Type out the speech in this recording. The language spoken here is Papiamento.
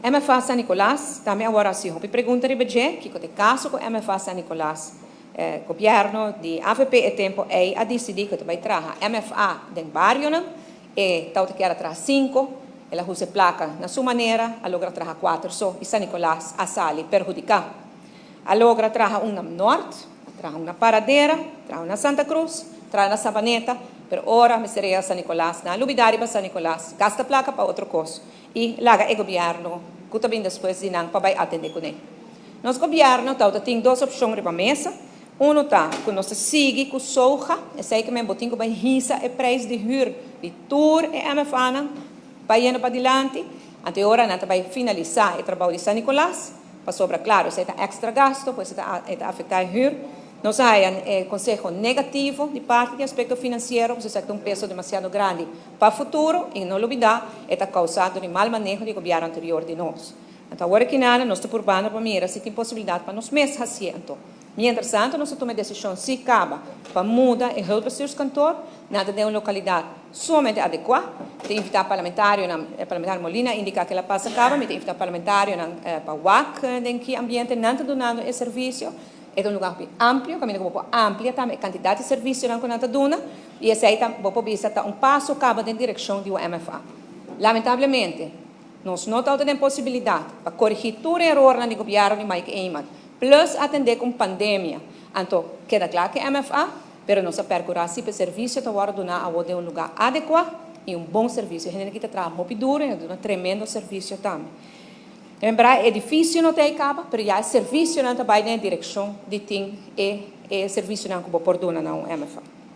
MFA San Nicolas, tambe awor a haci hopi pregunta riba dje, kico ta e caso cu MFA San Nicolas. Gobierno di avp e tempo ey a dicidi cu ta bay traha MFA den barionan, e tawata kier a traha cinco, el a husa e placa na su manera, a logra traha cuater so y San Nicolas a sali perhudica. A logra traha un na Noord, a traha un na Paradera, traha un na Santa Cruz, traha na Sabaneta, pero ora mester yega San Nicolas nan a lubida riba San Nicolas, gasta placa pa otro cos y laga e gobierno cu ta bin despues di nan pa bay atende cune. Nos gobierno tawata tin dos opcion riba mesa, uno ta cu nos ta sigui cu soja, esey ke men bo tin cu bay hisa e prijs di huur di tur e MFAnan bayendo padilanti, anto e ora nan ta bay finalisa e trabou di San Nicolas, pasobra claro esey ta extra gasto, pues e ta e ta afecta e huur. Nos a haya e conseho negativo di parti di aspecto financiero, pasobra esaki ta un peso demasiado grandi pa futuro y no lubida e ta causa dor di mal maneho di gobierno anterior di nos. Anto awor aki nana nos ta purbando pa mira si tin posibilidad pa nos mes hacié anto. Mientras tanto nos a tuma e decision si caba pa muda e hulpbestuurskantoor nan ta den un localidad sumamente adecua. Ta invita parlamentarionan, parlamentario Molina a indica cu el a pasa caba, mi ta invita parlamentarionan pa wak den ki ambiente nan ta dunando e servicio. E ta un lugar hopi amplio caminda cu bo por amplia tambe e cantidad di servicionan cu nan ta duna y esey ta bo por bisa ta un paso caba den direccion di un MFA. Lamentablemente Nos no tabata den posibilidat pa korigí tur e erornan di gobièrnu di Mike Eman, plus atendé ku un pandemia. Anto, keda kla ku e MFA, pero nos a pèrkurá si pa e servisio ta wòrdu duná awor den un lugá adekuá i un bon servisio. E hende aki ta traha hopi duru i nan ta duna tremendo servisio tambe. Rememberá, e edifisio no ta ei kaba, pero ya e servisionan ta bai den e direkshon di tin e e servisionan ku bo por duna na un MFA.